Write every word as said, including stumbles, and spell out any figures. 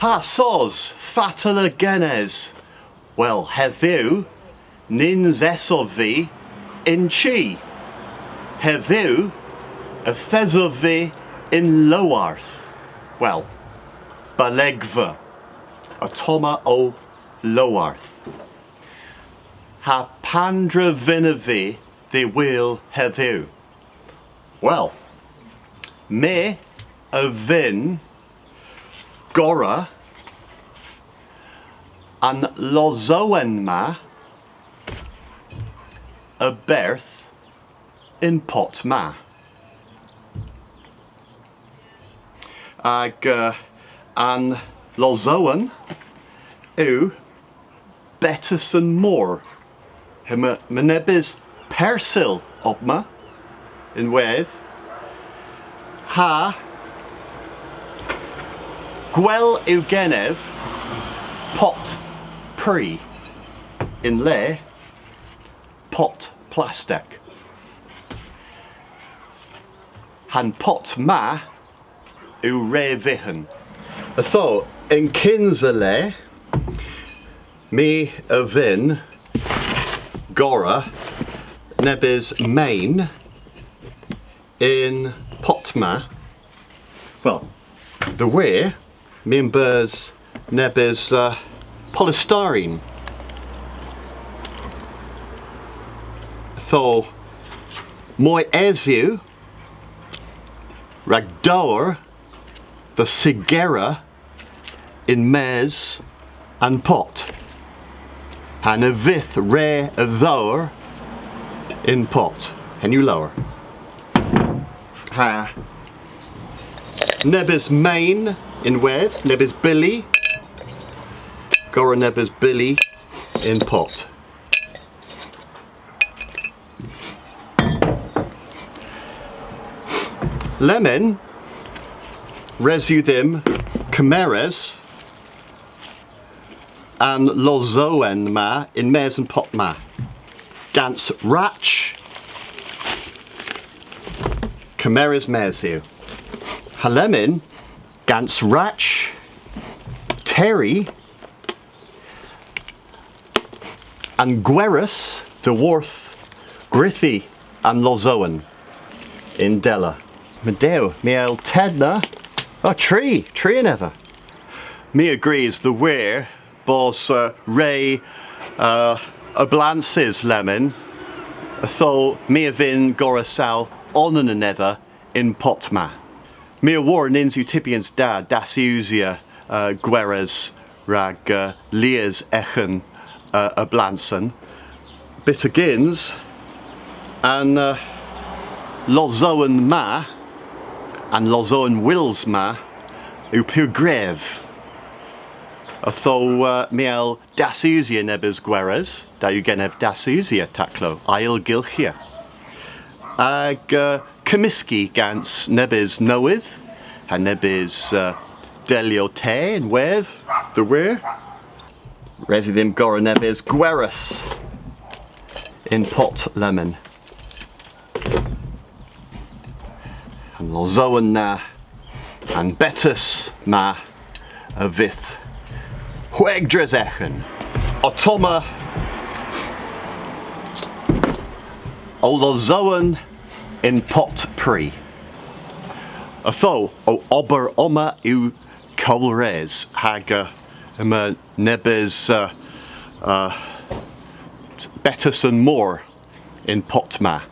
A sos, fatla genes? Wel, hedhyw, nyns esov vy yn chi. Hedhyw, yth esov vy yn lowarth. Wel, balegva. Ottomma ow lowarth. Ha pandra vynnav vy dhywgh hwi hedhyw? Wel, my a vynn gorra an losowen ma a-berth y'n pot ma. Hag, eh, an losowen yw Bettus an Mor. Yma, yma nebes persil omma ynwedh. Ha gwell yw genev pot pri yn le pot plastek. Ha'n pot ma yw re vyghan. Ytho, yn kynsa le, my a vynn gorra nebes meyn y'n pot ma. Wel, dhe wir, my a'n beus nebes, uh, polystyrene. Ytho, moy es yw rag dowr dhe sigera yn-mes an pot. Ha ny vydh re a dhowr y'n pot. Henn yw lowr. Ha nebes meyn ynwedh, nebes byli. Gorra nebes byli y'n pot. Lemmyn, res yw dhymm kemeres an losowen ma yn-mes an pot ma. Gans rach, kemeres mes yw. Ha lemmyn, gans rach, terri an gweres dhyworth gwrithi an losowen yndella. Ma dew, my a yll tedna, o, tri, tri anedha. My a grys dhe wir bos, uh, re, uh, a blansys lemmyn, ytho my a vynn gorra saw onan anedha y'n pot ma. My a wor nyns yw tybyans da dasusya, uh, gweres rag, uh, lies eghen, uh, a blansen. Byttegyns, an, uh, losowen ma, an losowen wyls ma, yw pur grev. Ytho, uh, my a yll dasusya nebes gweres, da yw genev dasusya, taklow, ailgylghya. Hag, uh, kemyski gans nebes nowydh, ha nebes, uh, deliow te ynwedh, dhe wir. Res yw dhymm gorra nebes gweres y'n pot lemmyn. An losowen na, an bettus ma a vydh hwegves dres eghen. Ottomma ow losowen y'n pot pri. Ytho, ow ober omma yw kowlwres, hag, uh, yma nebes, uh, uh, Bettus an Mor y'n pot ma.